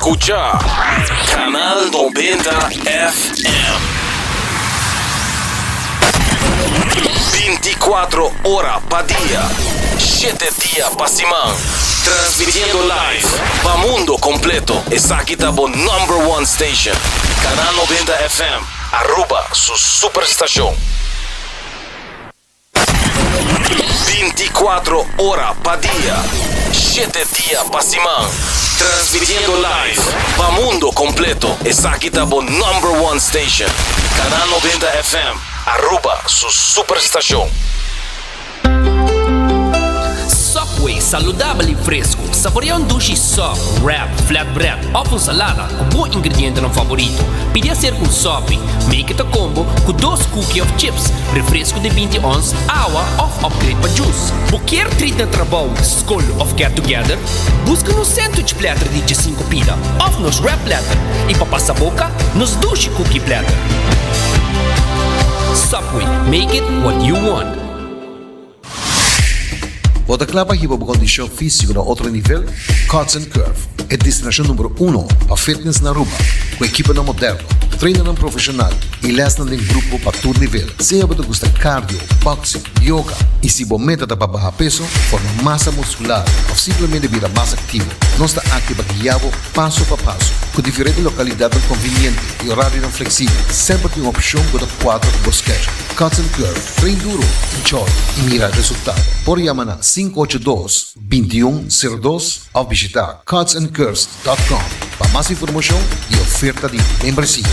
scucha Canal 90 FM. 24 ora pa dia, 7 dia pa siman. Transmitiendo live pa mundo completo. Esaki ta bo number one station. Canal 90 FM, Aruba su superstacion. 24 ora pa dia, 7 dia pa siman. Transmitiendo live pa mundo completo. Esaki ta bo number one station. Canal 90 FM, Aruba su superstacion. Subway, saludabel y fresco. Saborea un dushi sub, wrap, flatbread of un salada cu bo ingredientenan favorito. Pidi acerca un sopi. Make it a combo cu dos cookie of chips, refresco di binti ons, awa of upgrade pa juice. Bo kier treat na trabou, scol of get together? Busca nos sandwich platter di djesinco pida of nos wrap platter y pa pasa boca, nos dushi cookie platter. Subway, make it what you want. Bo ta kla pa hiba bo kondishon físiko na otro nivel? Cuts and Curve, e destinashon numero uno pa fitness na Aruba, ku ekiponan moderno, trainernan profeshonal i lèsnan den grupo pa tur nivel. Sea bo ta gusta cardio, boxing, yoga i si bo meta ta pa baha peso, forma masa muskular òf simplemente bira mas aktivo, nos ta aki pa guia bo paso pa paso. Ku diferente lokalidatnan konviniente i orarionan fleksibel, semper tin un opshon ku ta kuadra ku bo schedule. Cuts and Curve, train duro, enjoy i mira resultado. Por yama na 582 21 02 òf bishita cutsandcurves dòt com pa mas informashon i oferta di membresia.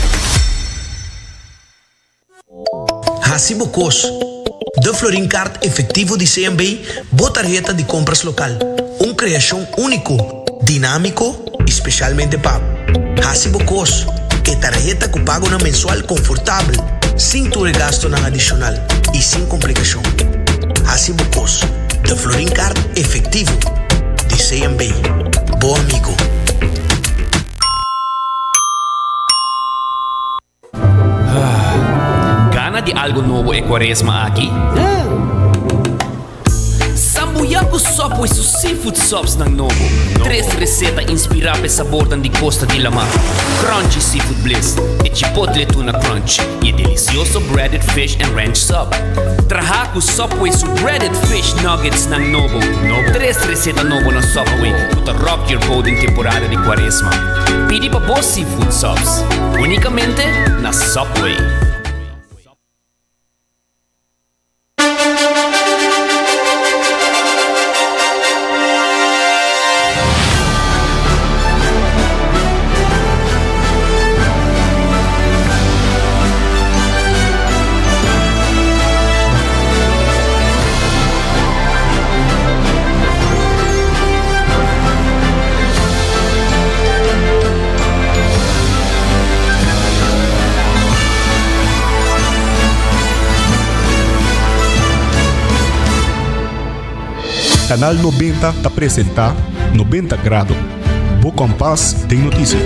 Hasi bo kos. De Florin Card Efectivo di CMB, bo tarheta di compras local. Un creacion unico, dinamico y specialmente pa bo. Hasi bo kos. E tarheta cu pagonan mensual confortabel, sin tur e gastonan adicional y sin complicacion. Hasi bo kos. De Florin Card Efectivo di CMB. Bo amigo. Gana di algo nobo e cuaresma aki? Sambuya cu Subway su seafood subs nan nobo. Tres receta inspira p'e sabornan di costa di lamar, Crunchy Seafood Bliss, e Chipotle Tuna Crunch y e delicioso Breaded Fish and Ranch Sub. Traha cu Subway su Breaded Fish Nuggets nan nobo. Tres receta nobo na Subway cu ta rock your boat den temporada di cuaresma. Pidi pa bo seafood subs unicamente na Subway. Canal 90 ta presenta 90 Grado, bo kompas den noticia.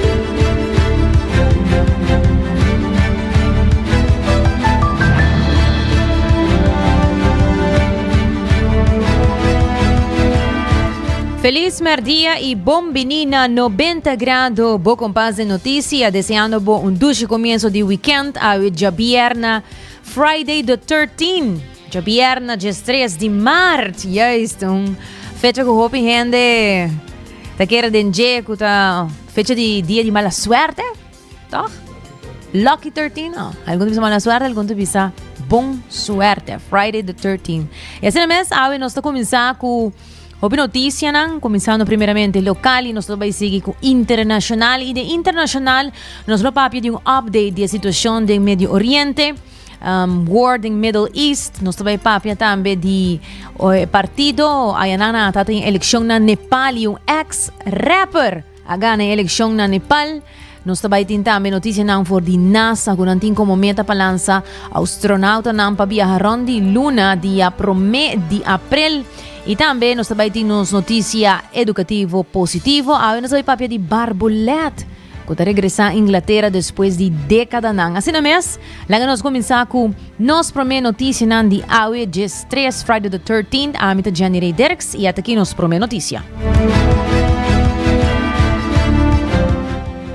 Feliz merdia y bon bini na 90 Grado, bo kompas den noticia, deseando bo un dushi comienzo di weekend, awe djabierna, Friday the 13, djabierna 13 di maart, juist, un fecha cu hopi hende ta kere den dje cu ta fecha di dia di mala suerte. Toch? Lucky 13, no. Algun ta bisa mala suerte, algun ta bisa bon suerte. Friday the 13. Y asina mes, awe nos ta kuminsá ku hopi noticianan, kuminsando primeramente lokal y nos lo bai sigui ku internacional. Y de internacional nos lo papia di un update di e situacion den Medio Oriente, um, war den Middle East. Nos ta bai papia tambe di eh, partido ayanana ta tin eleccion na Nepal y un ex-rapper A gana e elekshon na Nepal. Nos ta bai tin tambe notisianan for di NASA ku nan tin komo meta pa lansa astronautanan pa biaha rònt di luna dia promé di aprel. I tambe nos ta bai tin nos notisia edukativo positivo. Awe nos ta bai papia di Barbulet ku ta regresá Inglatera despues di dékadanan. Asina mes, laga nos kuminsá ku nos promé notisianan di awe djes tres, Friday the 13th. Ami ta Jenny Rey Dirks i ataki nos promé notisia.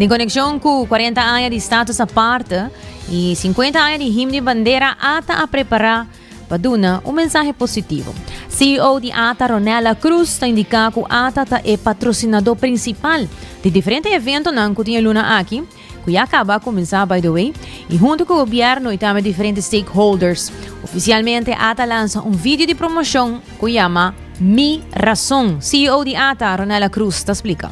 Den konekshon ku 40 aña di Status Aparte i 50 aña di Himno i Bandera, ata a prepará pa duna un mensahe positivo. CEO di ata Ronella Cruz ta indiká ku ata ta e patrosinadó prinsipal di diferente eventonan ku tin e luna aki, ku ya kaba a kuminsá by the way, i huntu ku gobièrnu i tambe diferente stakeholders. Ofisialmente ata a lansa un video di promoshon ku yama Mi Rason. CEO di ata, Ronella Cruz, ta splika.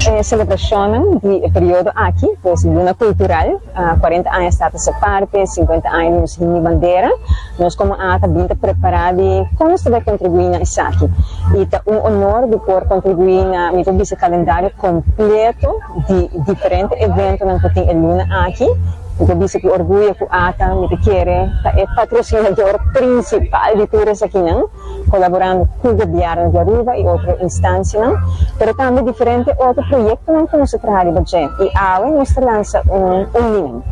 E selebrashonnan di e periodo aki, pues Luna Kultural, 40 aña Status Aparte, 50 aña di nos himno i bandera, nos komo ata bin ta prepará di kon nos ta bai kontribuí na esaki. I ta un honor di por kontribuí na, mi por bisa, kalendario kompleto di diferente eventonan ku tin e luna aki. Mi ta bisa ku orguyo ku ata mi ta kere ta e patrosinador prinsipal di tur esakinan. kolaborando ku gobièrnu di Aruba i otro instansianan, pero tambe diferente otro proyektonan ku nos ta traha riba dje. I awe nos ta lansa un un di nan.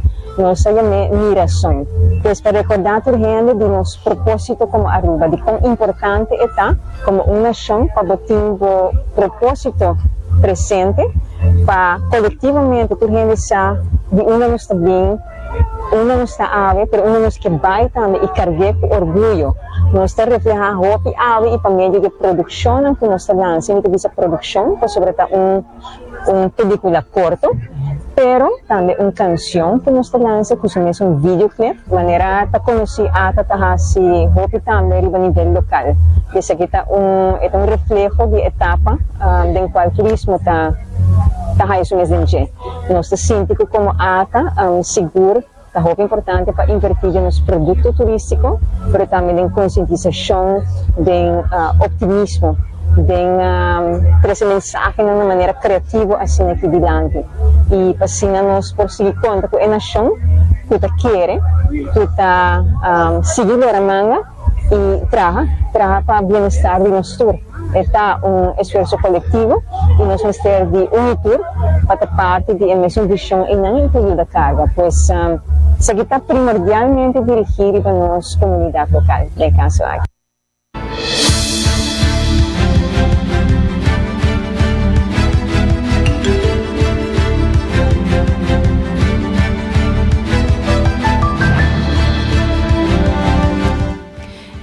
Nos ta yam'é Mi Rason. Pues pa rekordá tur hende di nos propósito komo Aruba, di kon importante e ta komo un nashon pa bo tin bo propósito presente, pa kolektivamente tur hende sa di unda nos ta bin, Unda nos ta awe, pero unda nos ke bai tambe i karg'é ku orguyo. Nos ta reflehá hopi awe i pa medio di e produkshonnan ku nos ta lansa, i mi ta bisa produkshon pasobra ta un un pelikula korto, pero tambe un kanshon ku nos ta lansa ku su mesun videoclip, manera ta konosí ata ta hasi hopi tambe riba nivel lokal. Esaki ta un e ta un refleho di e etapa den kual turismo ta ta haya su mes den dje. Nos ta sinti ku komo ata sigur ta hopi importante pa invertí den nos produkto turístiko, pero tambe den konsientisashon, den optimismo, den trese mensahenan na manera kreativo asina aki dilanti. I pa asina nos por sigui konta ku e nashon ku ta kere, ku ta sigui lora manga. I traha, traha pa bienestar di nos tur. E ta un esfuerso kolektivo i nos mester di un i tur pa ta parti di e mesun vishon einan i pa yuda karga. Pues, esaki ta primordialmente dirigí riba nos komunidat lokal den e kaso aki.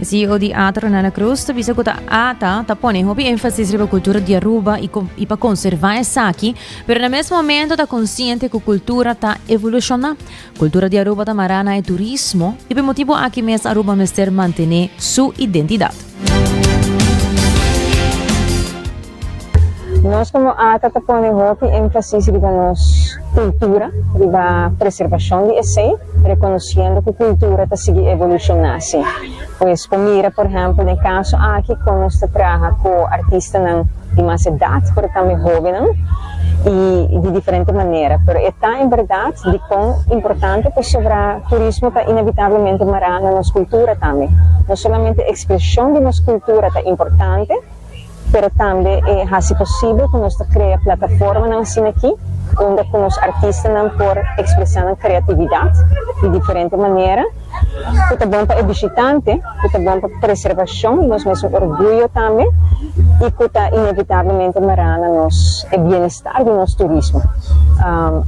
E CEO di ata, Ronella Cruz, ta bisa ku ta ata ta pone hopi énfasis riba kultura di Aruba i i pa konservá esaki, pero na mes momento ta konsiente ku kultura ta evolushoná. Kultura di Aruba ta mará na e turismo i pa e motibu aki mes Aruba mester mantené su identidat. Nos komo ata ta pone hopi énfasis riba nos kultura, riba preservashon di esei, rekonosiendo ku kultura ta sigui evolushoná si. Pues por mira por ehèmpel den e kaso aki kon nos ta traha ku artistanan di mas edat pero tambe hóbennan i di diferente manera. Pero e ta en bèrdat dikon importante pasobra turismo ta inevitablemente mará na nos kultura tambe. No solamente ekspreshon di nos kultura ta importante, pero tambe e hasi posibel ku nos ta krea plataformanan asina aki unda ku nos artistanan por ekspresá nan kreatividat di diferente manera ku ta bon pa e bishitante, ku ta bon pa preservashon di nos mesun orguyo tambe i ku ta inevitablemente mará na nos e bienestar di nos turismo.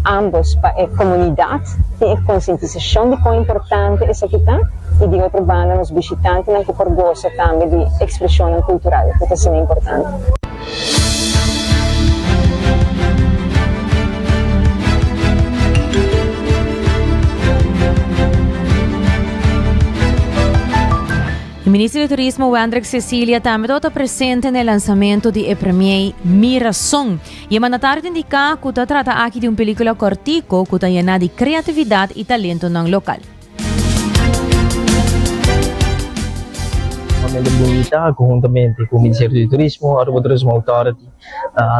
Ambos pa e komunidat tin e konsientisashon di kon importante esaki ta. i di otro banda nos bishitantenan ku por gosa tambe di ekspreshonnan kultural ku ta asina importante. E Minister di Turismo Wendrick Cecilia tambe tabata presente na e lansamento di e premie Mi Rason. I e mandatario ta indica cu ta trata aki di un pelicula cortico cu ta yena di creatividad y talentonan local. Sumamente bunita cu huntamente cu Ministerio di Turismo, Aruba Tourism Authority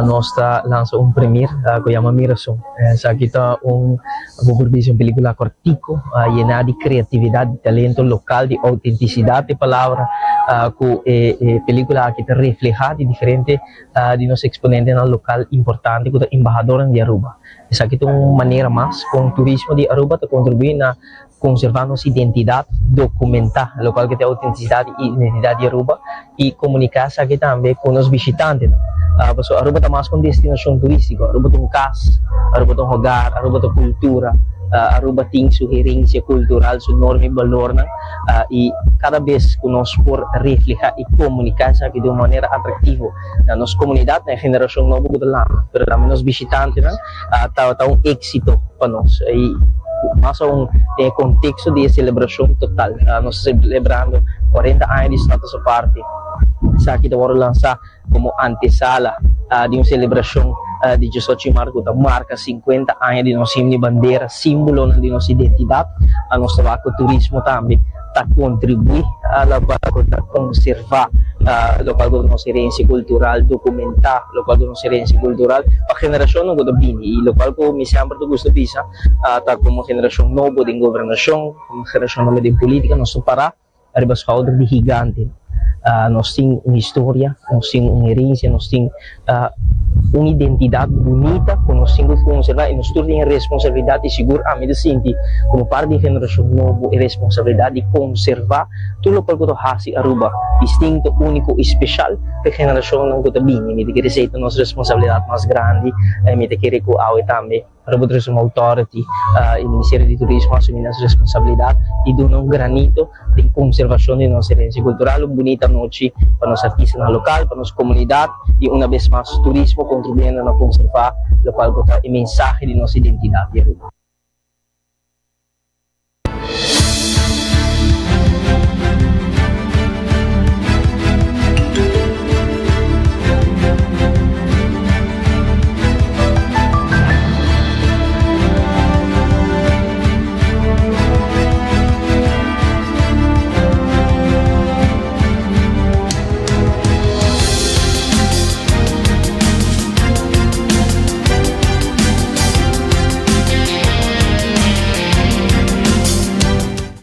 nos ta lansa un premier cu yama Mi Razon. Esaki ta un, bo por bisa un pelicula cortico yena di creatividad, di talento local, di autenticidad e palabra cu e pelicula aki ta refleha di diferente di nos exponentenan local importante cu ta embahadornan di Aruba. Esaki ta un manera mas con turismo di Aruba ta contribui na conserva nos identidad, documenta locual cu ta e autenticidad y identidad di Aruba y comunica esaki tambe cu nos bishitantenan. Pasobra Aruba ta mas ku un destinashon turístiko, Aruba ta un kas, Aruba ta un hogar, Aruba ta kultura, Aruba tin su herensia kultural, su norma i balornan i kada bes ku nos por reflehá i komuniká esaki di un manera atraktivo na nos komunidat, na e generashon nobo ku ta lanta, pero tambe nos bishitantenan, tabata un éksito pa nos i mas aun den e konteksto di e selebrashon total. Nos ta selebrando kuarenta aña di Status Aparte. Esaki ta wòrdu lansá komo antesala di un selebrashon di diesocho di mart ku ta marka sinkuenta aña di nos himno i bandera, símbolonan di nos identidat. Nos ta wak ku turismo tambe ta kontribuí lokual ku ta konservá lokual ku ta nos herensia kultural, dokumentá lokual ku ta nos herensia kultural pa generashonnan ku ta bini. I lokual ku mi semper ta gusta bisa ta komo generashon nobo den gobernashon, komo generashon nobo den polítika nos ta pará riba skouder di gigante. Nos tin un historia, nos tin un herensia, nos tin un identidat bunita ku nos tin ku konservá i nos tur tin e responsabilidat i sigur ami ta sinti komo parti di e generashon nobo e responsabilidat di konservá tur lokual ku ta hasi Aruba distinto, úniko i speshal pa e generashonnan ku ta bini. Mi ta kere esei ta nos responsabilidat mas grandi i mi ta kere ku awe tambe. Aruba Tourism Authority y Ministerio di Turismo asumi nan su responsabilidad di duna un granito den conservacion di nos herencia cultural. Un bunita nochi pa nos artistanan local, pa nos comunidad y una bes mas turismo contribuyendo na conserva locual cu ta e mensahe di nos identidad di Aruba.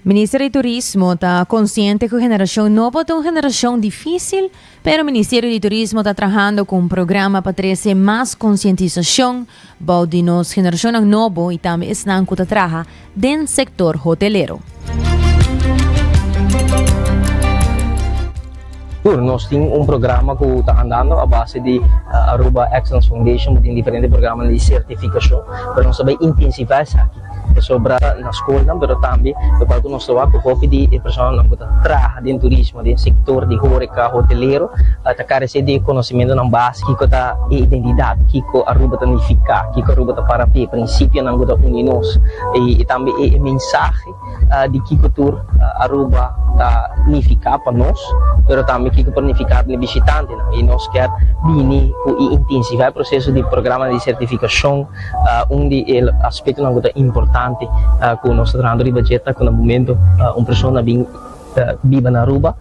Minister di Turismo ta konsiente ku generashon nobo ta un generashon difísil, pero Ministerio di Turismo ta trahando ku un programa pa trese mas konsientisashon bou di nos generashonnan nobo i tambe esnan ku ta traha den sektor hotelero. Tur nos tin un programa cu ta andando a base di Aruba Excellence Foundation, bo tin diferente programanan di certificacion, pero nos ta bay intensiva esaki pasobra na scolnan, pero tambe locual cu nos ta wak cu hopi di e personanan cu ta traha den turismo, den sector di horeca, hotelero, ta carece di e conocimentonan basico, kico ta e identidad, kico Aruba ta nifica, kico Aruba ta para p'e, principionan cu ta uni nos y tambe e mensahe. di kiko tur Aruba ta nifiká pa nos, pero tambe kiko por nifiká pa e bishitantenan. I nos kier bini ku i intensivá e proseso di programanan di sertifikashon. Un di e aspektonan ku ta importante ku nos ta trahando riba dje ta ku na momento un persona bin biba na Aruba,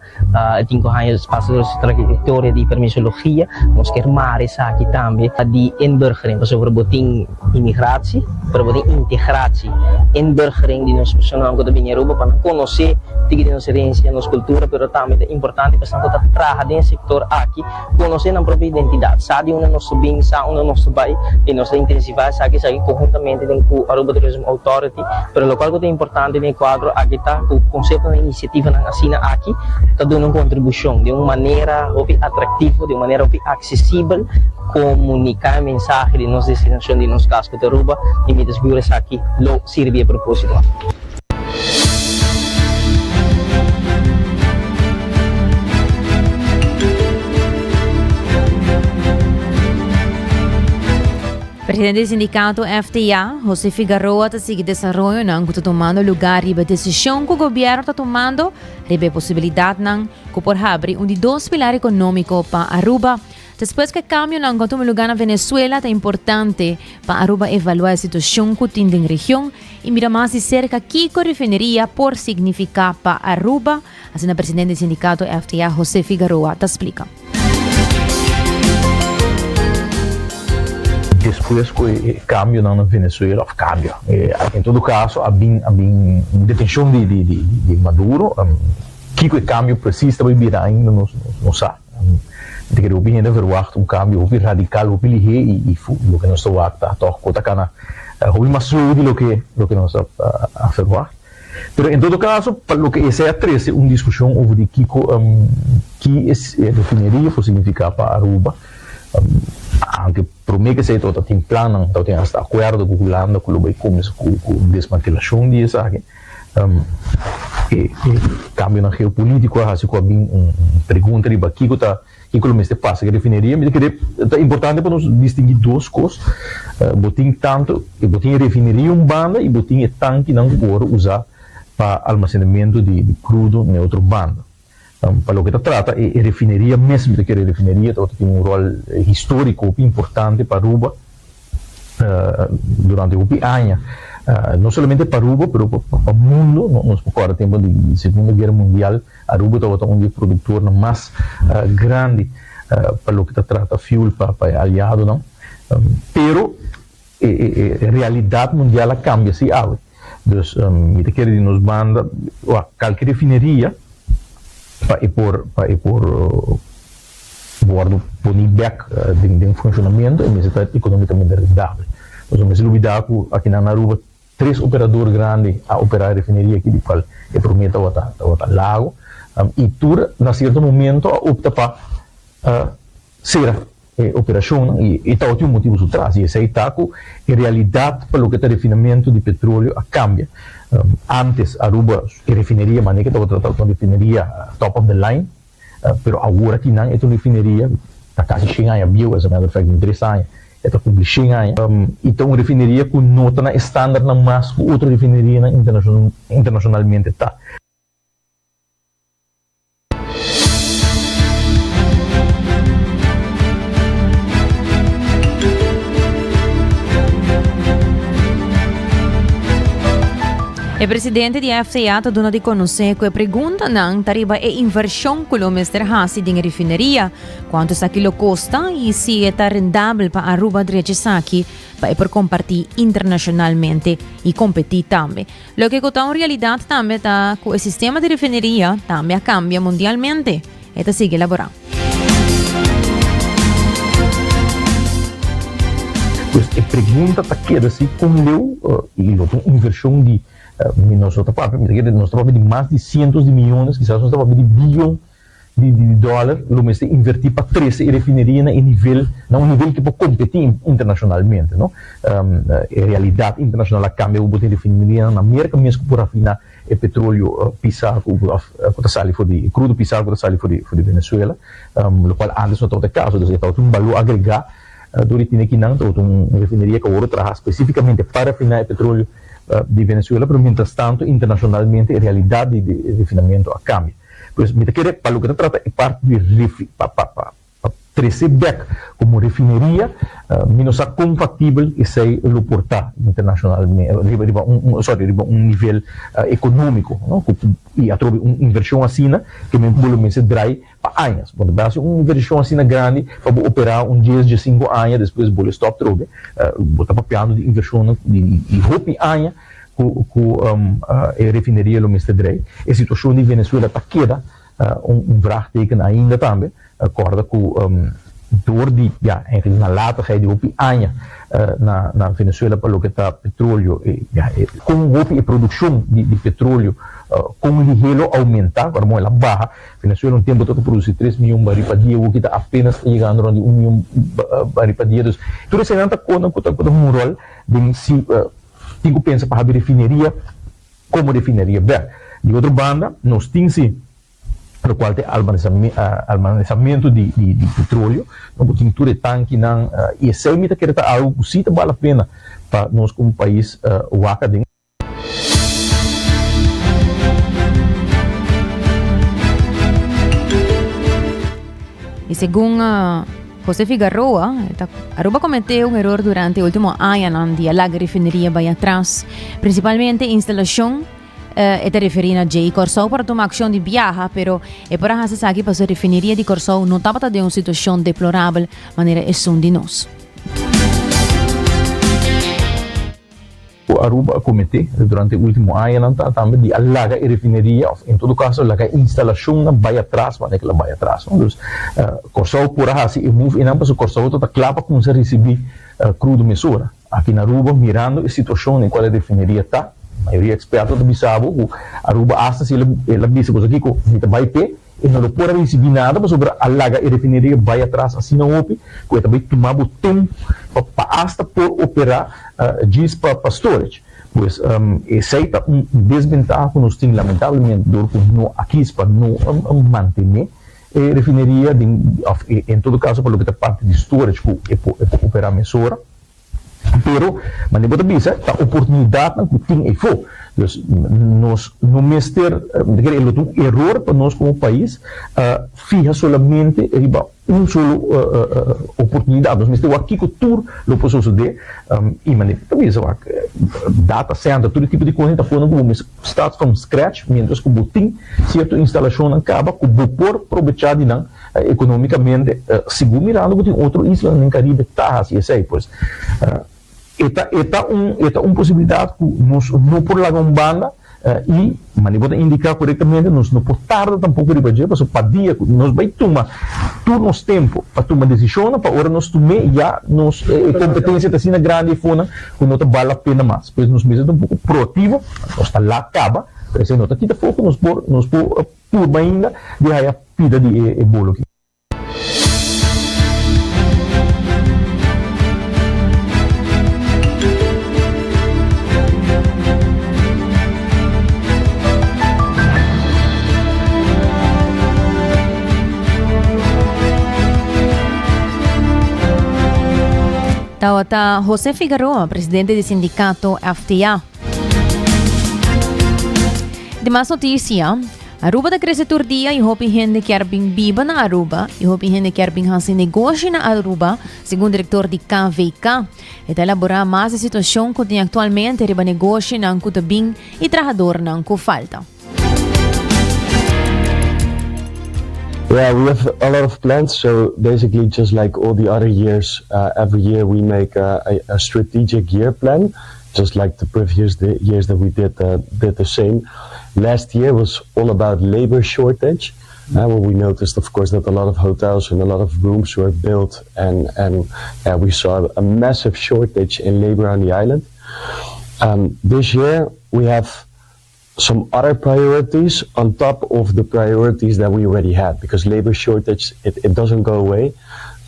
E tin ku haña pasa dor su trayektoria di permisologia. Nos kier mara esaki tambe di inburgering, pasobra bo tin imigratie, pero bo tin integratie. Inburgering di nos personanan ku ta bini Aruba pa nan konosé tiki di nos herensia, nos kultura, pero tambe ta importante pa esnan ku ta traha den e sektor aki konosé nan propio identidat, sa di unda nos ta bin, sa unda nos ta bai, i nos ta intensivá esaki esaki konhuntamente den ku Aruba Tourism Authority. Pero lokual ku ta importante den e kuadro aki ta ku konseptonan i inisiativanan asina aki ta duna un kontribushon di un manera hopi atraktivo, di un manera hopi aksesibel komuniká e mensahe di nos destinashon, di nos kas ku ta Aruba i mi ta sigur esaki lo sirbi e propósito aki. Presidente di sindicato FTA, José Figaroa ta sigui desaroyonan cu ta tumando lugar riba e decision cu gobierno ta tumando riba e posibilidadnan cu por habri un di dos pilar economico pa Aruba. Despues cu e cambionan cu a tuma lugar na Venezuela ta importante pa Aruba evalua e situacion cu tin den region y mira mas di cerca kico refineria por significa pa Aruba, asina presidente di sindicato FTA, José Figaroa ta splica. Despues cu e cambionan na Venezuela, of cambio, en todo caso a bin a bin detencion di di di Maduro, kico e cambio precies ta bay bira ainda nos no sa. Mi ta kere hopi hende verwacht un cambio hopi radical, hopi lihe y loke nos ta wak ta toch cu ta cana hopi mas slow di loke loke nos a a verwacht. Pero en todo caso pa loke esey a trece un discusion over di kico ki e refineria por significa pa Aruba. Aunke promé ku esei tabata tin plannan, tabatin asta akuerdo ku Hulanda ku lo bai kuminsá ku desmantelashon di esaki. E kambionan geopolítiko a hasi ku a bin un pregunta riba kiko ta kiko lo mester pasa ku e refineria. Mi ta kere ta importante pa nos distinguí dos kos. Bo tin tantu bo tin e refineria un banda i bo tin e tankinan ku bo wòrdu usá pa almasenamentu di krudo na e otro banda. Pa loke ta trata e refineria mes, mi ta kere e refineria tabata tin un ròl históriko hopi importante pa Aruba durante hopi aña. No solamente pa Aruba, pero pa mundo. Nos por kòrda tempu di Segunda Guera Mundial, Aruba tabata un di e produktornan mas grandi pa loke ta trata fuel pa e aliadonan. Pero E realidat mundial a kambia si awe. Dus mi ta kere di nos banda wak kalke refineria pa e por pa e por wòrdu poni bèk den den funshonamentu e mester ta ekonomikamente rendabel. Nos no mester lubidá ku akinan na Aruba tres operador grandi a operá e refineria aki di kual e promé tabata tabata Lago i tur na sierto momento a opta pa Sera e operashonnan i e tabatin un motibu su tras i esei ta ku e realidat pa loke ta refinamentu di petroleo a kambia. Antes Aruba e refineria manera ke tabata tabata un refineria top of the line pero awor aki nan e ta un refineria ta kasi shen aña bieu as a matter of fact den tres aña e ta kumpli shen aña i ta un refineria ku no ta na e standardnan mas ku otro refinerianan internashonalmente ta. E presidente di FCA ta duna di conoce cu e preguntanan ta riba e inversion cu lo mester haci den e refineria, cuanto esaki lo costa y si e ta rendabel pa Aruba drecha esaki pa e por comparti internacionalmente y competi tambe. Loke ku ta un realidat tambe ta ku e sistema di refineria tambe a kambia mundialmente. E ta sigui elaborá. Pues e pregunta ta keda si kon leu i lo ta un invershon di mi nos no ta papia mi ta kere nos ta papia di mas di sientos di miyones kisas nos ta papia di biyon di di dòler lo mester invertí pa trese e refineria na e nivel na un nivel ke por kompetí internashonalmente no. E realidat internashonal a kambia ku bo tin refinerianan na Merka mes ku por rafiná e petroleo pisá ku òf ku ta sali for di krudo pisá ku ta sali for di for di Venezuela lokual antes no tabata e kaso. Entonces e tabata un balor agregá dor di tene kinan tabata un refineria ku a wòrdu traha spesífikamente pa rafiná e petroleo di Venezuela pero mientras tanto internashonalmente e realidat di refinamentu a kambia. Pues mi ta kere pa loke ta trata e parti di refi pa pa pa pa trese bek komo refineria mi no sa kon faktibel esei lo por ta internashonalme riba riba un un sorry riba un nivel ekonómiko no ku i atrobe un invershon asina ke men ku bo lo mester drai pa añas bo ta hasi un invershon asina grandi pa bo operá un dies diesinku aña despues bo lo stòp atrobe bo ta papiando di invershonnan di di hopi aña ku ku e refineria lo mester drei. E situashon di Venezuela ta keda un vraagteken ainda tambe. Kòrda ku dor di ya eigenlijk nalatigheid di hopi aña na na Venezuela pa loke ta petroleo e ya e kon hopi e produkshon di di petroleo kon lihé lo oumentá ora moe el a baha. Venezuela un tempu tabata produsi tres miyon bari pa dia awoki ta apenas ta yegando rònt di un miyon bari pa dia. Dus tur eseinan ta konan ku ta ku ta hunga un ròl den si Tin ku pensa pa habi refineria komo refineria bèk. Di otro banda nos tin si lokual ta e almanesamentu di petroleo, no bo tin tur e tankinan i esei mi ta kere ta algu ku si ta bal la pena pa nos komo pais wak aden. I segun José Figaroa, ta Aruba comete un eror durante e ultimo añanan di a laga refineria bai atras, principalmente instalacion. E ta referi na dje i Kòrsou por a tuma akshon di biaha, pero e por a hasi esaki pasobra refineria di Kòrsou no tabata den un situashon deplorabel manera esun di nos. Ku Aruba a kometé durante e último añanan ta tambe di a laga e refineria òf en todo kaso laga e instalashonnan bai atras manera ku el a bai atras. Dus Kòrsou por a hasi e move einan pasobra Kòrsou ta ta kla pa kuminsá risibí krudo mesora. Aki na Aruba mirando e situashon den kual e refineria ta, mayoria eksperto ta bisa bo ku Aruba asta si el a bisa boso kiko mi ta bai p'e. E no lo por a risibí nada pasobra a laga e refineria bai atras asina hopi ku e ta bai tuma bo tempu pa pa asta por operá djis pa pa storage. Pues esei ta un desbentaha ku nos tin lamentablemente dor ku no a kis pa no mantené e refineria den òf en todo kaso pa loke ta parti di storage ku e por e por operá mesora. Pero, manera bo ta bisa, ta oportunidatnan ku tin eyfó. Dus, nos no mester, mi ta kere e lo ta un eror pa nos komo pais fiha solamente riba un solo oportunidat. Nos mester wak kiko tur lo por sosodé. I manera bo ta bisa, wak data center, tur e tipo di kosnan ta pone ku bo mester start from scratch, mientras ku bo tin sierto instalashonnan kaba ku bo por probechá di nan. Economicamente, segun mirando cu tin otro islanan den Caribe ta haci esey, pues e ta e ta un e ta un posibilidad cu nos no por laga un banda y manera bo ta indica corectamente nos no por tarda tampoco riba dje pasobra pa dia cu nos bay tuma tur nos tempo pa tuma decisionnan pa ora nos tum'e ya nos e competencia ta asina grandi afonan cu no ta bal la pena mas, pues nos mester ta un poco proactivo, nos ta laat caba pero esey no ta kita foco nos por nos por Purba ainda di haya pida di e bolo aki. Tabata José Figaroa, presidente di sindicato FTA. Demas noticia, Aruba ta crece tur dia y hopi hende kier bin biba na Aruba y hopi hende kier bin haci negoshi na Aruba, segun director di KVK. E ta elabora mas e situacion cu tin actualmente riba negoshinan cu ta bin y trahadornan cu falta. Yeah, we have a lot of plans. So basically, just like all the other years, uh, every year we make a, a, a strategic year plan. Just like the previous years that we did uh, did the same. Last year was all about labor shortage. Uh, well, we noticed, of course, that a lot of hotels and a lot of rooms were built, and and uh, we saw a massive shortage in labor on the island. Um, this year we have some other priorities on top of the priorities that we already had, because labor shortage, it, it doesn't go away.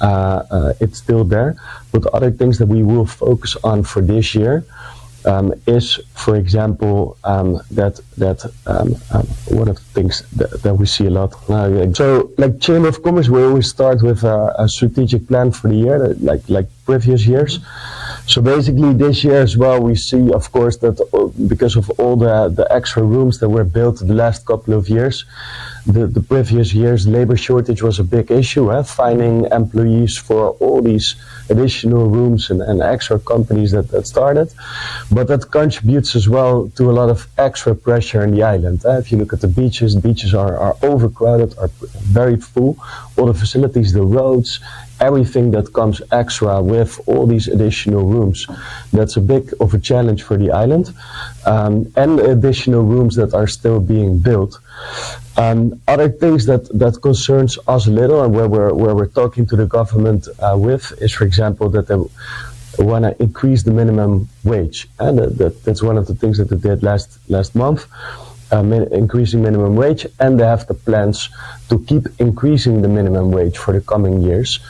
Uh, uh, it's still there. But other things that we will focus on for this year um, is, for example, um, that that um, um, one of the things that, that we see a lot. Uh, so, like Chamber of Commerce, we always start with a, a strategic plan for the year, like like previous years. So basically, this year as well, we see, of course, that uh, because of all the, the extra rooms that were built the last couple of years, the, the previous years, labor shortage was a big issue, eh? finding employees for all these additional rooms and, and extra companies that, that started. But that contributes as well to a lot of extra pressure in the island. Eh? If you look at the beaches, beaches are, are overcrowded, are very full. All the facilities, the roads, everything that comes extra with all these additional rooms. That's a big of a challenge for the island. Um, and additional rooms that are still being built. Um, other things that, that concerns us a little and where we're, where we're talking to the government uh, with is, for example, that they want to increase the minimum wage. And that, that, that's one of the things that they did last, last month. Uh, min increasing minimum wage, and they have the plans to keep increasing the minimum wage for the coming years.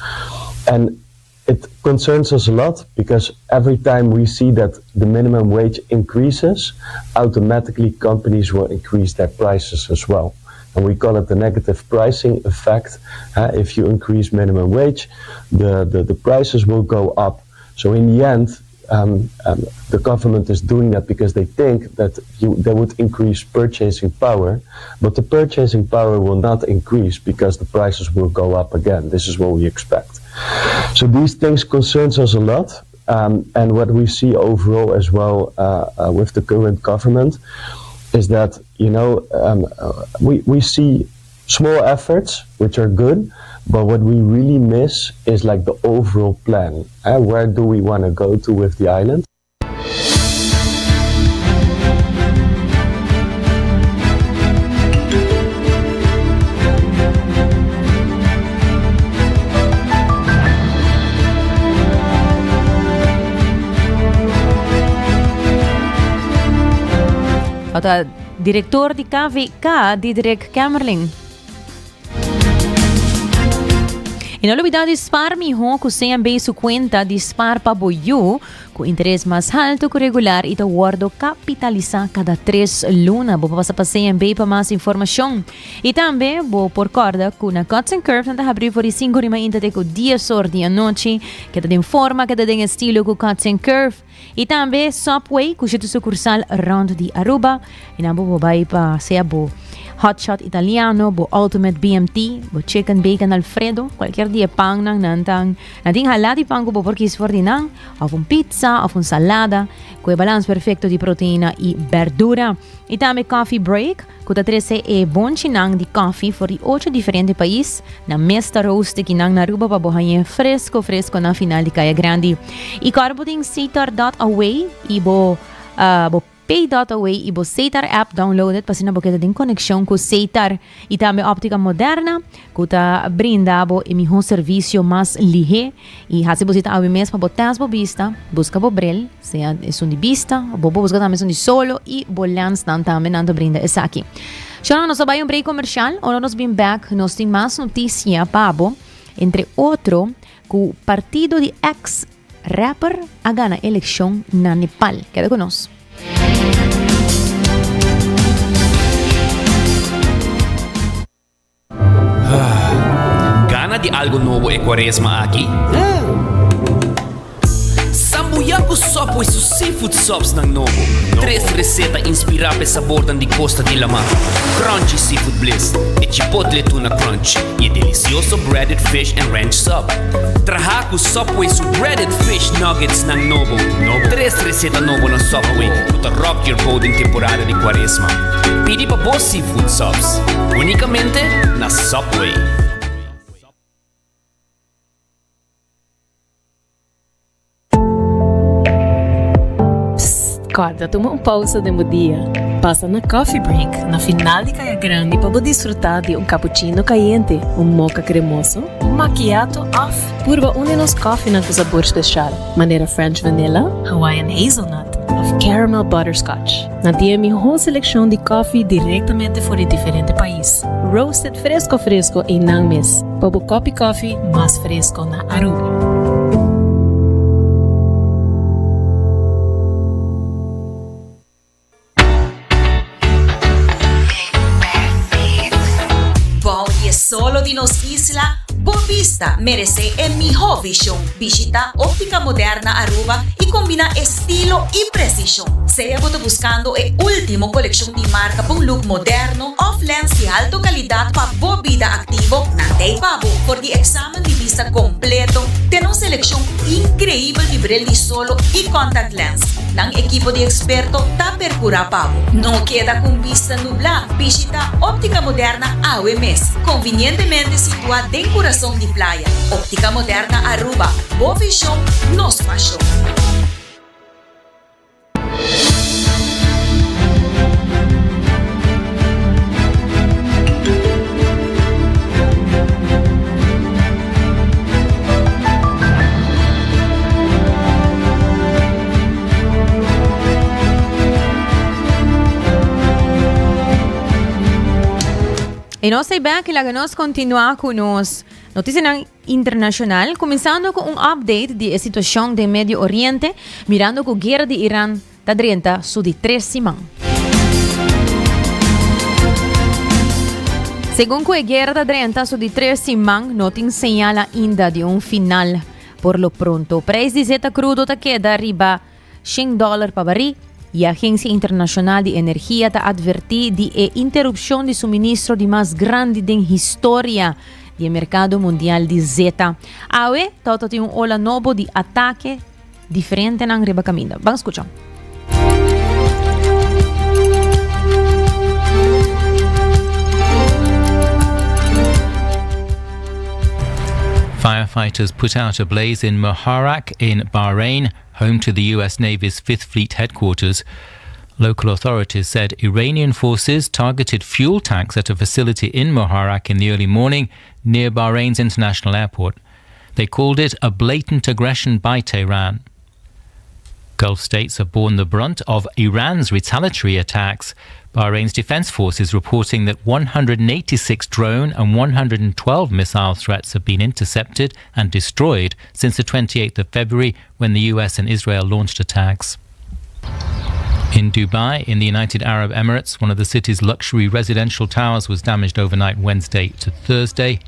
And it concerns us a lot because every time we see that the minimum wage increases, automatically companies will increase their prices as well. And we call it the negative pricing effect. Uh, if you increase minimum wage, the, the, the prices will go up. So in the end, um, um, the government is doing that because they think that you, they would increase purchasing power, but the purchasing power will not increase because the prices will go up again. This is what we expect. So these things concerns us a lot. Um, and what we see overall as well uh, uh, with the current government is that, you know, um, uh, we, we see small efforts, which are good, but what we really miss is like the overall plan. Eh? Where do we want to go to with the island? Ota director di KVK, Diederik Kamerling. I no lubidá di spar mihó ku CMB su kuenta di spar pa bo yu ku interes mas haltu ku regular i ta wòrdu kapitalisá kada tres luna. Bo por pasa pa CMB pa mas informashon. I tambe bo por kòrda ku na Cuts and Curves nan ta habrí for di sinku di mainta te ku dies or di anochi. Keda den forma, keda den estilo ku Cuts and Curve. I tambe Subway ku shete sukursal rònt di Aruba. I nan bo por bai pa sea bo hot shot italiano, bo ultimate BMT, bo chicken bacon alfredo, kualkier di e pannan nan ta nan tin halá di pan ku bo por kis for di nan, òf un pizza òf un salada ku e balans perfekto di proteina i bèrdura. I tambe Coffee Break. Ku ta trese e bonchinan di kòfi for di ocho diferente pais. Nan mes ta roast kinan na Aruba pa bo hañ'é fresko fresko na final di Kaya Grandi. I kòrda bo tin Setar dot away i bo bo pay dot away i bo Setar app downloaded pa asina bo keda den konekshon ku Setar i tambe Optica Moderna ku ta brinda bo e mihó servisio mas lihé. I hasi bo sita awe mes pa bo tèst bo bista, buska bo bril, sea esun di bista, bo por buska tambe esun di solo i bo lensnan tambe nan ta brinda esaki. Shona nos a bai un break komershial, ora nos bin bèk nos tin mas notisia pa bo, entre otro ku partido di ex rapper a gana elekshon na Nepal. Keda ku nos. Gana di algo nobo e cuaresma aki? Sambuya cu Subway su seafood subsnan nobo. Tres receta inspira p'e sabornan di costa di lama, Crunchy Seafood Bliss, e Chipotle Tuna Crunch y e delicioso Breaded Fish and Ranch Sub. Traha cu Subway su Breaded Fish Nuggetsnan nobo. Tres receta nobo na Subway cu ta rock your boat den temporada di cuaresma. Pidi pa bo seafood subs unicamente na Subway. Psst, corda tuma un pausa den bo dia. Pasa na Coffee Break na final di Caya Grandi pa bo disfruta di un cappuccino cayente, un mocha cremoso, un macchiato of purba un di nos koffienan cu sabor special, manera French Vanilla, Hawaiian Hazelnut of Caramel Butterscotch. Nan tin e mihó selekshon di kòfi direktamente for di diferente pais, roasted fresko fresko einan mes, pa bo kòpi kòfi mas fresko na Aruba. Bou di e solo di nos isla, bo bista meresé e mihó vishon. Bishita Óptica Moderna Aruba i kombiná estilo i presishon. Sea bo ta buskando e último kolekshon di marka pa un look moderno òf lens di alto kalidat pa bo bida aktivo, nan ta ei pa bo. For di eksamen di bista kompleto te na un selekshon inkreibel di bril di solo i contact lens, nan ekipo di eksperto ta perkurá pa bo. No keda ku un bista nublá, bishita Óptica Moderna awe mes, konvinientemente situá den kurason di playa. Óptica Moderna Aruba, bo vision, nos pasion. Y nos ta back y laga nos continua cu nos noticianan internacional, cuminsando cu un update di e situacion den Medio Oriente, mirando cu guera di Iran ta drenta su di tres siman. Segun cu e guera ta drenta su di tres siman, no tin señal ainda di un final por lo pronto. Prijs di zeta crudo ta keda riba shen dòler pa barí i Agensia Internashonal di Energia ta atvertí di e interupshon di suministro di mas grandi den historia di e merkado mundial di zeta. Awe tòta tin un ola nobo di atake diferentenan riba kaminda. Ban skucha. Firefighters put out a blaze in Muharraq in Bahrain, home to the US Navy's Fifth Fleet headquarters. Local authorities said Iranian forces targeted fuel tanks at a facility in Muharraq in the early morning near Bahrain's international airport. They called it a blatant aggression by Tehran. Gulf states have borne the brunt of Iran's retaliatory attacks. Bahrain's defense force is reporting that 186 drone and 112 missile threats have been intercepted and destroyed since the 28th of February when the US and Israel launched attacks. In Dubai, in the United Arab Emirates, one of the city's luxury residential towers was damaged overnight Wednesday to Thursday.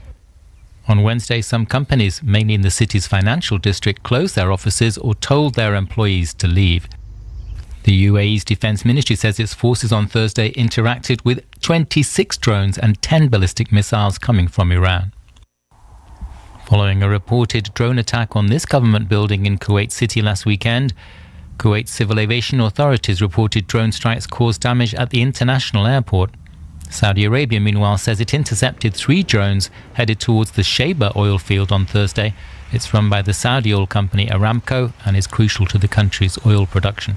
On Wednesday, some companies, mainly in the city's financial district, closed their offices or told their employees to leave. The UAE's defense ministry says its forces on Thursday interacted with 26 drones and 10 ballistic missiles coming from Iran. Following a reported drone attack on this government building in Kuwait City last weekend, Kuwait civil aviation authorities reported drone strikes caused damage at the international airport. Saudi Arabia, meanwhile, says it intercepted three drones headed towards the Shaybah oil field on Thursday. It's run by the Saudi oil company Aramco and is crucial to the country's oil production.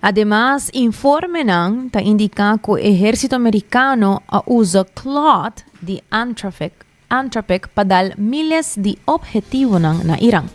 Ademas, informenan ta indiká ku ehérsito merikano a usa Claude di Anthropic Anthropic pa dal miles di ophetivonan na Iran.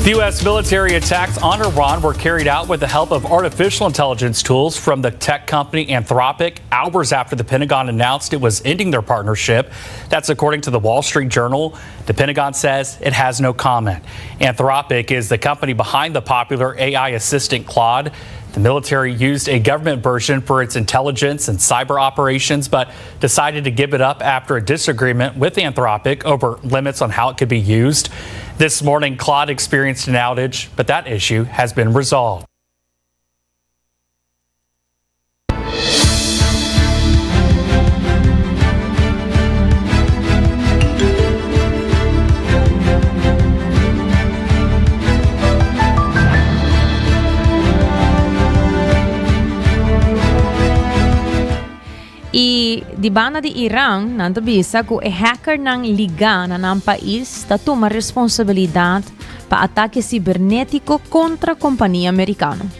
The U.S. military attacks on Iran were carried out with the help of artificial intelligence tools from the tech company Anthropic hours after the Pentagon announced it was ending their partnership. That's according to the Wall Street Journal. The Pentagon says it has no comment. Anthropic is the company behind the popular AI assistant Claude. The military used a government version for its intelligence and cyber operations, but decided to give it up after a disagreement with Anthropic over limits on how it could be used. This morning, Claude experienced an outage, but that issue has been resolved. I di banda di Iran, nan ta bisa ku e hackernan ligá na nan pais ta tuma responsabilidat pa atake sibernétiko kontra kompania merikano.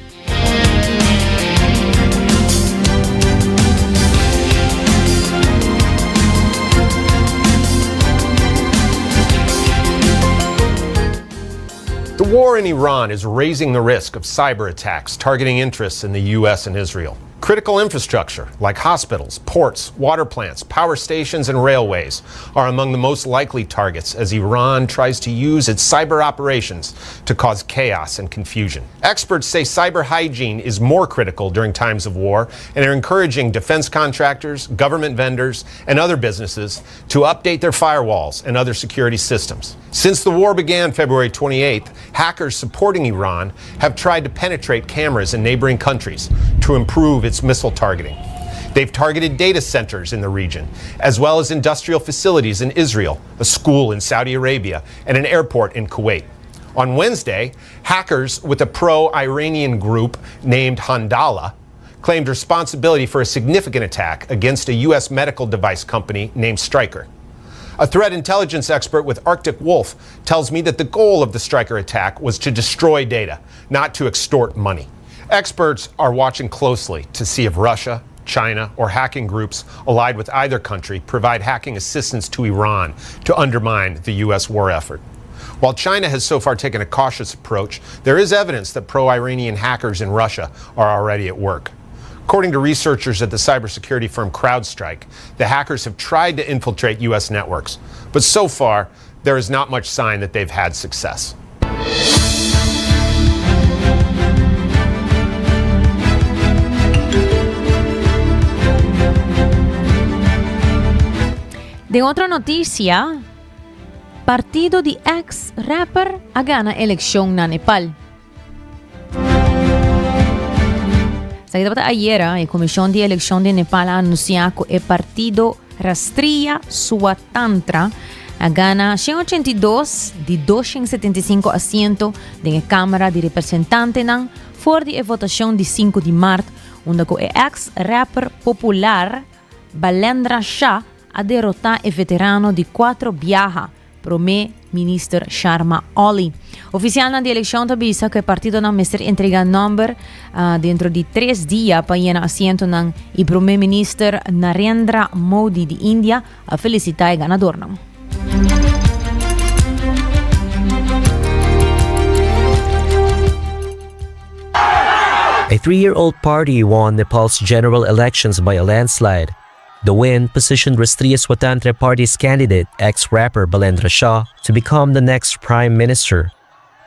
The war in Iran is raising the risk of cyber attacks targeting interests in the U.S. and Israel. Critical infrastructure like hospitals, ports, water plants, power stations, and railways are among the most likely targets as Iran tries to use its cyber operations to cause chaos and confusion. Experts say cyber hygiene is more critical during times of war and are encouraging defense contractors, government vendors, and other businesses to update their firewalls and other security systems. Since the war began February 28th, hackers supporting Iran have tried to penetrate cameras in neighboring countries to improve its missile targeting. They've targeted data centers in the region, as well as industrial facilities in Israel, a school in Saudi Arabia, and an airport in Kuwait. On Wednesday, hackers with a pro Iranian group named Handala claimed responsibility for a significant attack against a U.S. medical device company named Stryker. A threat intelligence expert with Arctic Wolf tells me that the goal of the Stryker attack was to destroy data, not to extort money. Experts are watching closely to see if Russia, China, or hacking groups allied with either country provide hacking assistance to Iran to undermine the U.S. war effort. While China has so far taken a cautious approach, there is evidence that pro Iranian hackers in Russia are already at work. According to researchers at the cybersecurity firm CrowdStrike, the hackers have tried to infiltrate U.S. networks, but so far, there is not much sign that they've had success. Den otro noticia, partido di ex rapper a gana eleccion na Nepal. Esaki tabata ayera, e Comision di Eleccion di Nepal a anuncia cu e partido Rastriya Swatantra a gana 182 di 275 asiento den e Camara di Representantenan for di e votacion di 5 di maart, unda cu e ex-rapper popular Balendra Shah a derota e veterano di cuatro biaha. Prome Minister Sharma Oli. Oficialnan di eleccion ta bisa cu e partidonan mester entrega nomber dentro di tres dia pa yena asientonan y Prome Minister Narendra Modi di India a felicita e ganadornan. A three-year-old party won Nepal's general elections by a landslide. The win positioned Rastriya Swatantra Party's candidate, ex-rapper Balendra Shah, to become the next prime minister.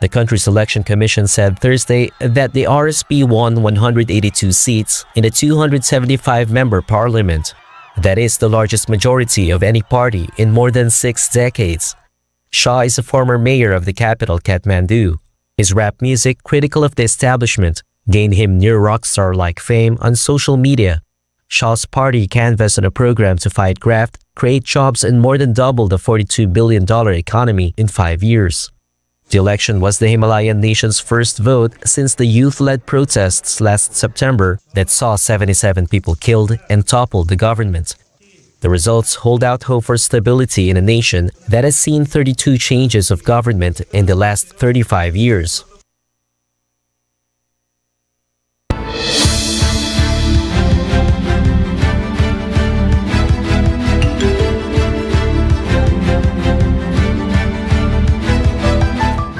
The country's election commission said Thursday that the RSP won 182 seats in a 275-member parliament. That is the largest majority of any party in more than six decades. Shah is a former mayor of the capital, Kathmandu. His rap music, critical of the establishment, gained him near rock star-like fame on social media. Shah's party canvassed on a program to fight graft, create jobs, and more than double the $42 billion economy in five years. The election was the Himalayan nation's first vote since the youth-led protests last September that saw 77 people killed and toppled the government. The results hold out hope for stability in a nation that has seen 32 changes of government in the last 35 years.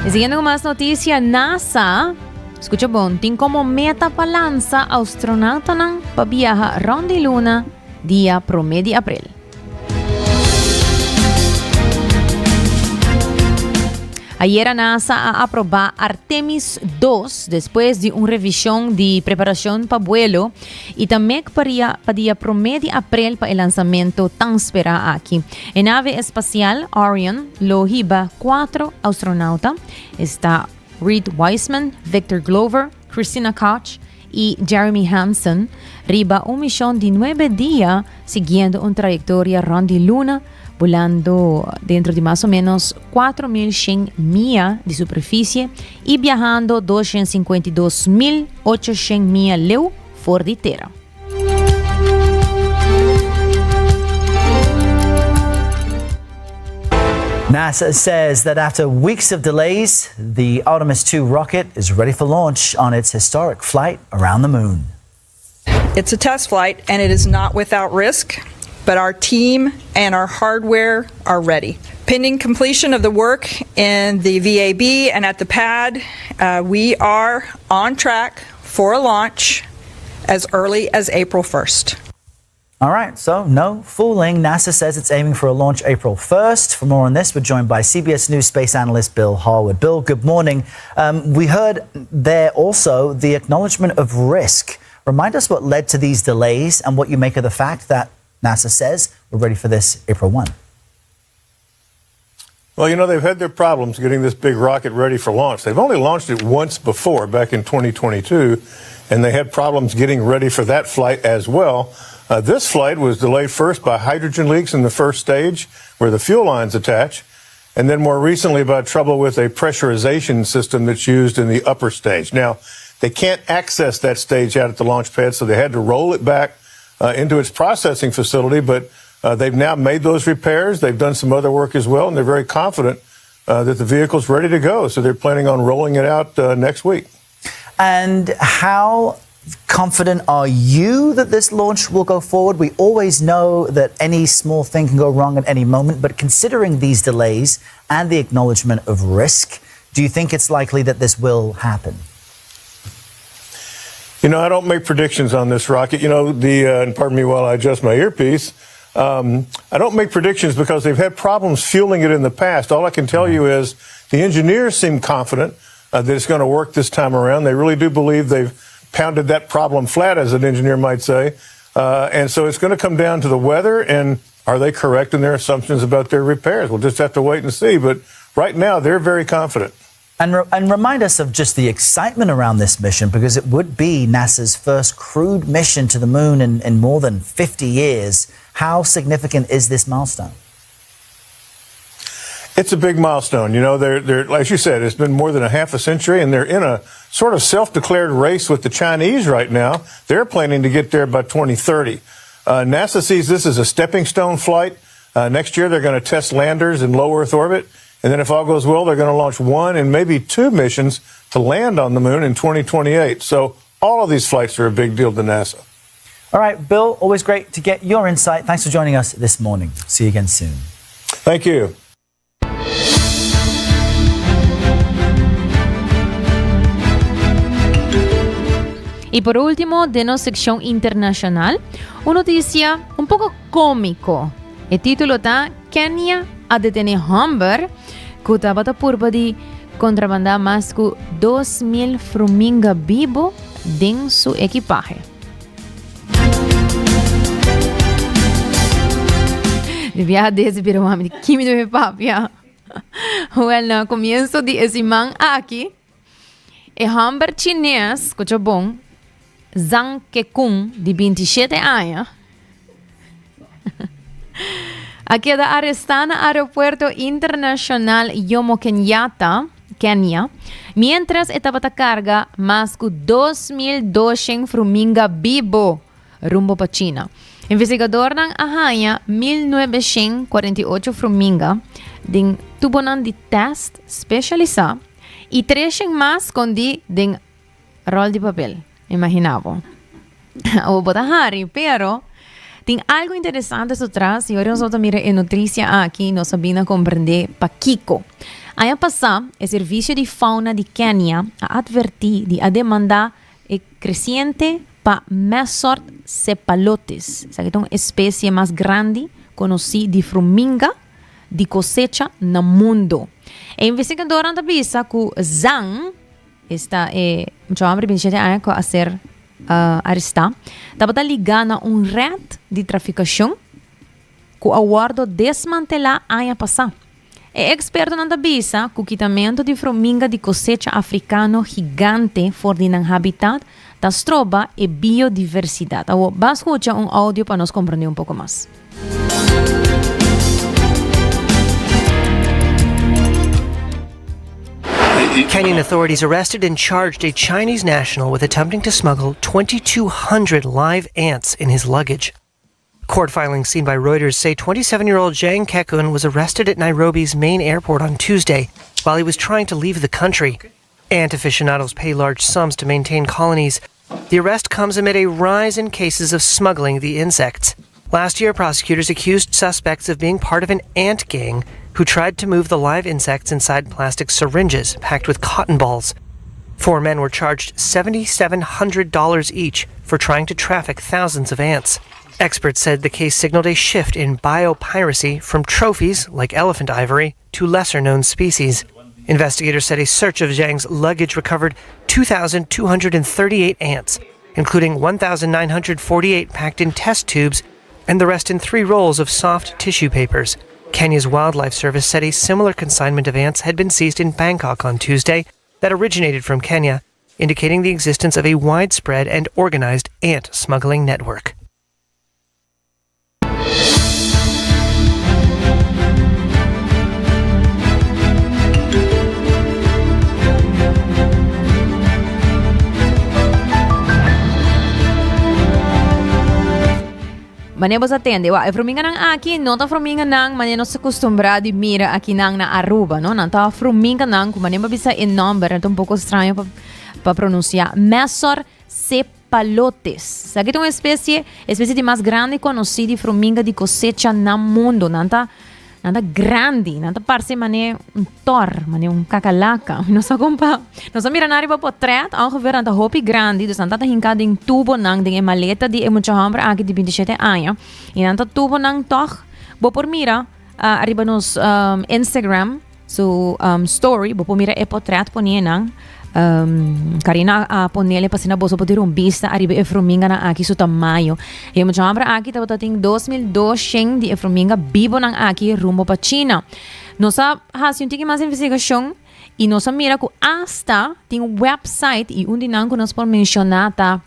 Y siguiendo cu mas noticia, NASA, scucha bon, tin como meta pa lansa astronautanan pa biaha rond di luna dia prome di april. Ayera NASA a aproba Artemis 2 despues di un revision di preparacion pa buelo y ta mek pa pa dia prome di april pa e lansamento tan spera aki. E nave espacial Orion lo hiba cuatro astronauta, esta Reid Wiseman, Victor Glover, Christina Koch y Jeremy Hansen riba un mision di nuebe dia siguiendo un trayectoria rond di luna bulando dentro di mas o menos 4.100 mia di superficie y biahando 252.800 mia leu for di tera. NASA says that after weeks of delays, the Artemis 2 rocket is ready for launch on its historic flight around the moon. It's a test flight and it is not without risk, but our team and our hardware are ready. Pending completion of the work in the VAB and at the pad, uh, we are on track for a launch as early as April 1st. All right, so no fooling. NASA says it's aiming for a launch April 1st. For more on this, we're joined by CBS News space analyst Bill Harwood. Bill, good morning. Um, we heard there also the acknowledgement of risk. Remind us what led to these delays and what you make of the fact that NASA says we're ready for this April 1. Well, you know, they've had their problems getting this big rocket ready for launch. They've only launched it once before, back in 2022, and they had problems getting ready for that flight as well. Uh, this flight was delayed first by hydrogen leaks in the first stage, where the fuel lines attach, and then more recently by trouble with a pressurization system that's used in the upper stage. Now, they can't access that stage out at the launch pad, so they had to roll it back uh, into its processing facility, but uh, they've now made those repairs. They've done some other work as well, and they're very confident uh, that the vehicle's ready to go. So they're planning on rolling it out uh, next week. And how confident are you that this launch will go forward? We always know that any small thing can go wrong at any moment, but considering these delays and the acknowledgement of risk, do you think it's likely that this will happen? You know, I don't make predictions on this rocket. You know, the uh, and pardon me while I adjust my earpiece. Um, I don't make predictions because they've had problems fueling it in the past. All I can tell you is the engineers seem confident uh, that it's going to work this time around. They really do believe they've pounded that problem flat, as an engineer might say. Uh, and so it's going to come down to the weather and are they correct in their assumptions about their repairs? We'll just have to wait and see. But right now, they're very confident. And, re- and remind us of just the excitement around this mission because it would be NASA's first crewed mission to the moon in, in more than 50 years. How significant is this milestone? It's a big milestone. You know, they're, they're, as you said, it's been more than a half a century, and they're in a sort of self-declared race with the Chinese right now. They're planning to get there by 2030. Uh, NASA sees this as a stepping stone flight. Uh, next year, they're going to test landers in low Earth orbit. And then, if all goes well, they're going to launch one and maybe two missions to land on the moon in 2028. So, all of these flights are a big deal to NASA. All right, Bill, always great to get your insight. Thanks for joining us this morning. See you again soon. Thank you. Y por ultimo, den nos seccion internacional, un noticia un poco comico. E titulo ta Kenia a detene homber cu tabata purba di contrabanda mas cu 2000 fruminga bibo den su equipahe. Di biaha desi bira wami di kimi debe papia. Wel, na comienzo di e siman aki, e homber chines, escucha bon, Zhang Kekun, di 27 aña, a keda arestá na Aeropuerto Internacional Jomo Kenyatta, Kenia, mientras e tabata carga mas cu 2.200 fruminga bibo rumbo pa China. Investigadornan a haña 1.948 fruminga den tubonan di test specialisa y 300 mas scondi den rol di papel. Imagina bo. Awor bo ta hari, pero tin algo interesante su tras y ora nos ta mira e noticia aki nos a bin a comprende pakico. Aña pasa e servicio di fauna di Kenia a adverti di a demanda e creciente pa Messor cephalotes, esaki ta un especie mas grandi conoci di fruminga di cosecha na mundo. E investigadornan ta bisa cu Zhang, Esta e mucha homber di 27 aña cu a ser aresta tabata liga na un red di traficacion cu a wordo desmantela aña pasa. E expertonan ta bisa cu kitamento di frominga di cosecha africano gigante for di nan habitat ta stroba e biodiversidad. Awor ban scucha un audio pa nos comprende un poco mas. Kenyan authorities arrested and charged a Chinese national with attempting to smuggle 2,200 live ants in his luggage. Court filings seen by Reuters say 27 year old Zhang Kekun was arrested at Nairobi's main airport on Tuesday while he was trying to leave the country. Ant aficionados pay large sums to maintain colonies. The arrest comes amid a rise in cases of smuggling the insects. Last year, prosecutors accused suspects of being part of an ant gang who tried to move the live insects inside plastic syringes packed with cotton balls. Four men were charged $7,700 each for trying to traffic thousands of ants. Experts said the case signaled a shift in biopiracy from trophies, like elephant ivory, to lesser known species. Investigators said a search of Zhang's luggage recovered 2,238 ants, including 1,948 packed in test tubes and the rest in three rolls of soft tissue papers. Kenya's Wildlife Service said a similar consignment of ants had been seized in Bangkok on Tuesday that originated from Kenya, indicating the existence of a widespread and organized ant smuggling network. Mane bo sa tende, wa, e fruminganan aki no ta fruminganan mane nos ta kustumbrá di mira akinan na Aruba, no? Nan ta fruminganan ku mane bo bisa e nòmber, ta un poko straño pa pa pronunsiá. Messor Palotes. Esaki ta un especie, especie di mas grandi conoci di fruminga di cosecha na mundo. Nan ta, nan ta grandi, nan ta parce mane un tor, mane un kakalaka. Mi no sa con pa, nos a mira nan riba potret, ongeveer nan ta hopi grandi, dus nan ta ta hinca den tubonan, den e maleta di e mucha homber aki di 27 aña. Y nan ta tubonan toch, bo por mira uh, ariba nos um, Instagram, Su um, story, bo por mira e potret pone nan. Um, Karina a ponele pa asina boso por tira un bista ariba e fruminganan aki su tamaño. E mucha hombre aki tabata tin 2200 di e fruminga bibonan aki rumbo pa China. Nos a hasi un tiki mas investigacion y nos a mira cu hasta tin un website y un di nan cu nos por menciona ta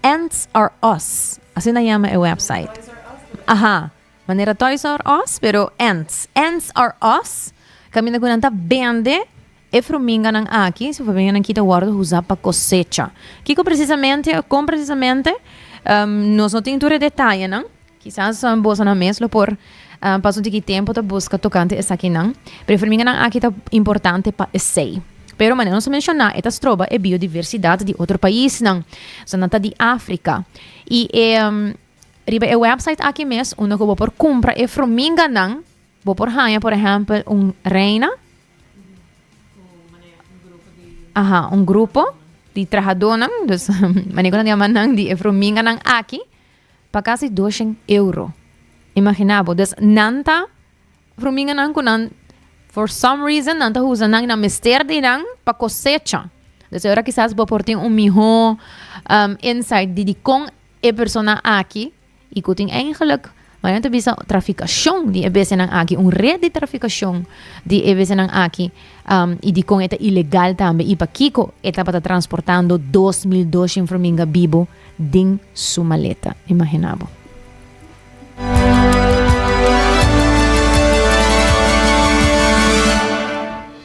Ants Are Us. Asina yama e website. Aha. Manera Toys R Us, pero Ants. Ants R Us, kaminda ku nan ta bende e fruminganan aki, su fruminganan ki ta wòrdu usá pa kosecha. Kiko presisamente, kon presisamente, nos no tin tur e detayenan. Kisas bosonan mes lo por Pasa un tiki tempo ta busca tocante esakinan. Pero e formiganan aki ta importante pa esey. Pero manera nos a menciona e ta stroba e biodiversidad di otro paisnan. So nan ta di Africa. Y e riba e website aki mes unda cu bo por cumpra e frominganan bo por haya por ehempel un reina. Aha, un grupo di trahadónan, dus manera ku nan yama nan di e frominganan aki, pa kasi doshen euro. Imaginá bo, dus nan ta frominganan ku nan for some reason nan ta usa nan, nan mester di nan pa kosecha. Dus e ora kisas bo por tin un mihó insight di dikon e persona aki I ku tin eigenlijk, ma nan ta bisa trafikashon di e bestianan aki, un red di trafikashon di e bestianan aki, i dikon e ta ilegal tambe i pakiko e tabata transportando 2200 flaminga bibo den su maleta. Imagina bo.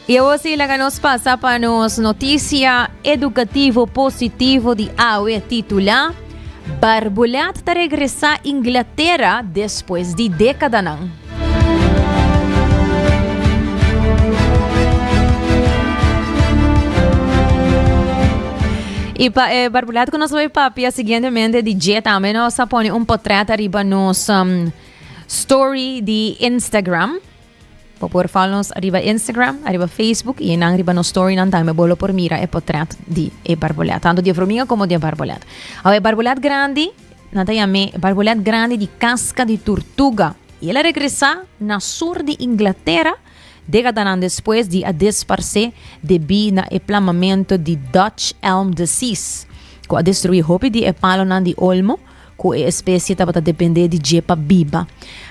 I awor si laga nos pasa pa nos notisia edukativo positivo di awe titulá Barbulet ta regresá Inglatera despues di dékadanan. I pa e barbulet ku nos bai papia siguientemente di dje tambe nos a pone un potret ariba nos um, story di Instagram. Bo por follow nos ariba Instagram, ariba Facebook y nan riba nos story nan tambe bo lo por mira e potret di e barbolet, tanto di e vruminga como di e barbolet. Awe e barbolet grandi, nan ta yam'é barbolet grandi di casca di turtuga y el a regresa na sur di Inglatera decadanan despues di a desparce debí na e plamamento di Dutch Elm Disease cu a destrui hopi di e palonan di olmo. ku e espesie tabata dependé di dje pa biba.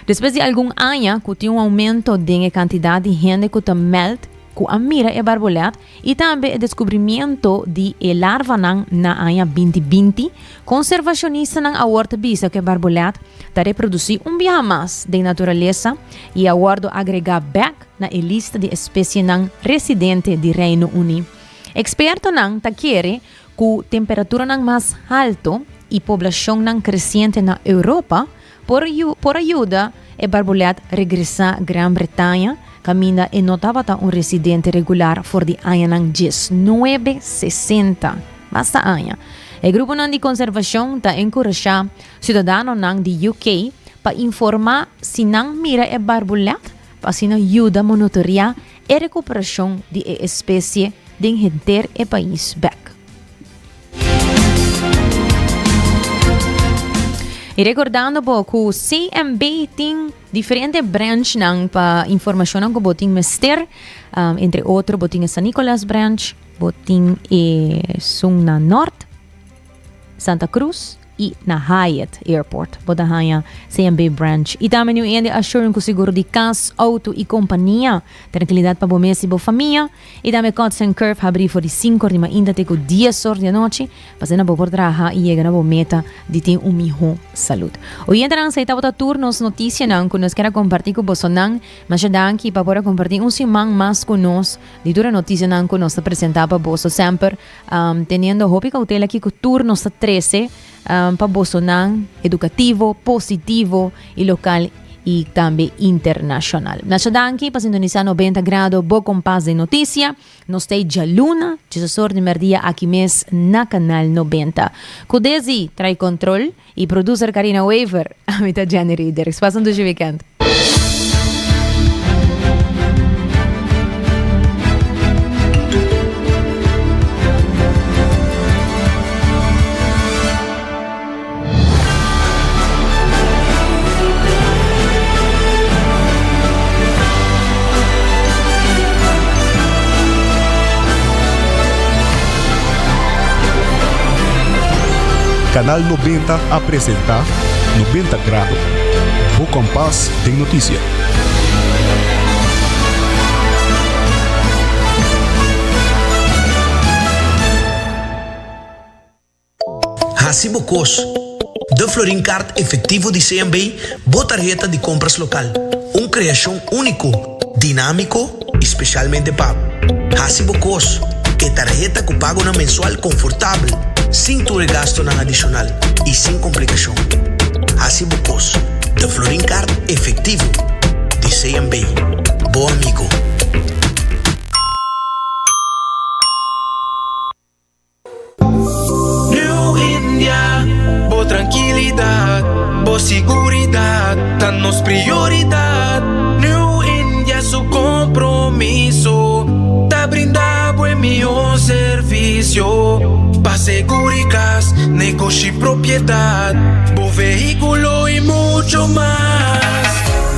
Despues di algun aña ku tin un oumento den e kantidat di hende ku ta mèld ku a mira e barbolet i tambe e deskubrimiento di e larvanan na aña 2020, konservashonistanan awor ta bisa ku e barbolet ta reprodusí un biaha mas den naturalesa i a wòrdu agregá bèk na e lista di espesienan residente di Reino Uní. Ekspertonan ta kere Ku temperaturanan mas halto i poblashonnan kresiente na Europa por por a yuda e barbulet regresá Gran Bretaña kaminda e no tabata un residente regular for di añanan diesnuebe sesenta. Basta aña. E gruponan di konservashon ta enkurashá siudadanonan di UK pa informá si nan mira e barbulet pa asina yuda monotoriá e rekuperashon di e espesie den henter e pais bek. I rekordando bo ku CMB tin diferente branchnan pa informashonnan ku bo tin mester. Um, entre otro bo tin e San Nicolas branch, bo tin e sun na Noord, Santa Cruz y na Hyatt Airport. Bo ta haña CMB Branch. Y tambe New India Assurance cu seguro di cas, auto y compania. Tranquilidad pa bo mes y bo famia. Y tambe Cuts and Curve habri for di 5 or di mainta te cu 10 or di anochi. Pa asina bo por traha y yega na bo meta di tin un miho salud. Oyentenan esey tabata tur nos noticianan cu nos kier a comparti cu bosonan. Masha danki pa por a comparti un siman mas cu nos di tur e noticianan cu nos ta presenta pa boso semper. Teniendo hopi cautela kico tur nos ta trece pa bosonan educativo, positivo y local y tambe internacional. Nacho danki pa sintonisa 90 Grado bo kompas den noticia. Nos ta djaluna, djesesor di merdia aki mes na Canal 90. Cu Desi trae control y producer Carina Wever. Ami ta Jenny Rieders. Pasa un dushi weekend. Canal 90 a presenta 90 Grado, bo kompas den notisia. Hasi bo kos. De Florin Card efectivo di CMB, bo tarheta di compras local. Un creacion unico, dinamico y specialmente pa bo. Hasi bo kos. E tarheta cu pagonan mensual confortabel, sin tur e gastonan adicional y sin complicacion. Hasi bo kos. De Florin Card efectivo. Di CMB, bo amigo. New India, bo trankilidat, bo siguridat ta nos prioridat. New India su kompromiso ta brinda bo e mihó servisio pa seguri kas, negoshi, propiedat, bo vehíkulo i mucho mas.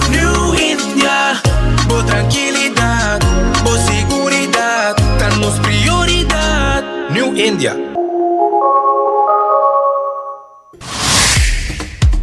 New India, bo trankilidat, bo siguridat ta nos prioridat. New India.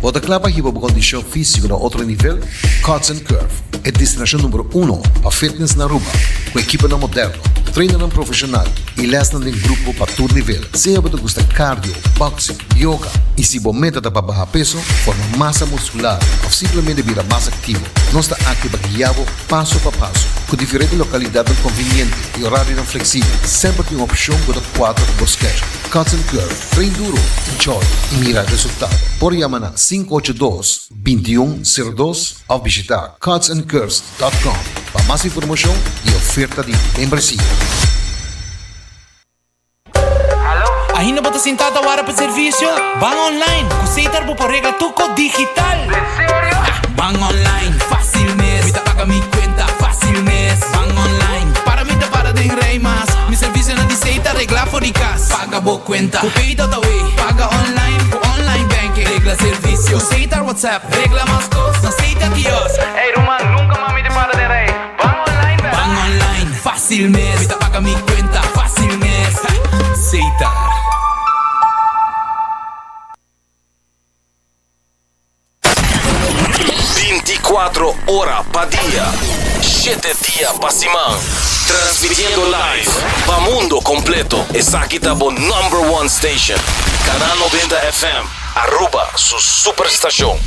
Bo ta kla pa hiba bo kondishon físiko na otro nivel? Cuts and Curve, e destinashon numero uno pa fitness na Aruba, ku ekiponan moderno, trainernan profeshonal i lèsnan den grupo pa tur nivel. Sea bo ta gusta cardio, boxing, yoga i si bo meta ta pa baha peso, forma masa muskular òf simplemente bira mas aktivo, nos ta aki pa guia bo paso pa paso. Ku diferente lokalidatnan konveniente i orarionan fleksibel, semper tin un opshon ku ta kuadra ku bo schedule. Cuts and Curve, train duro, enjoy i mira resultado. Por yama na 582 2102 òf bishita cutsandcurves dot com pa mas informashon i oferta di membresia. Ainda bo ta sintá ta wara pa servisio? Ban online ku Setar bo por regla tur kos digital! Ban online, fácil mes, mi ta paga mi kuenta fácil mes. Ban online, para mi ta para den rij mas. Mi servisionan di Setar regla for di kas. Paga bo kuenta ku Pay.awe, paga online ku online banking. Regla servisio ku Setar WhatsApp, regla mas kos na Setar kiosk. Ey ruman, nunka mas mi ta para den rij. Ban online bèr. Ban online, fácil mes. Mi ta paga mi kuenta fácil mes. Setar. 24 ora pa dia, shete dia pa siman. Transmitiendo live pa mundo completo. Esaki ta bo number one station. Canal 90 FM, Aruba su superstacion.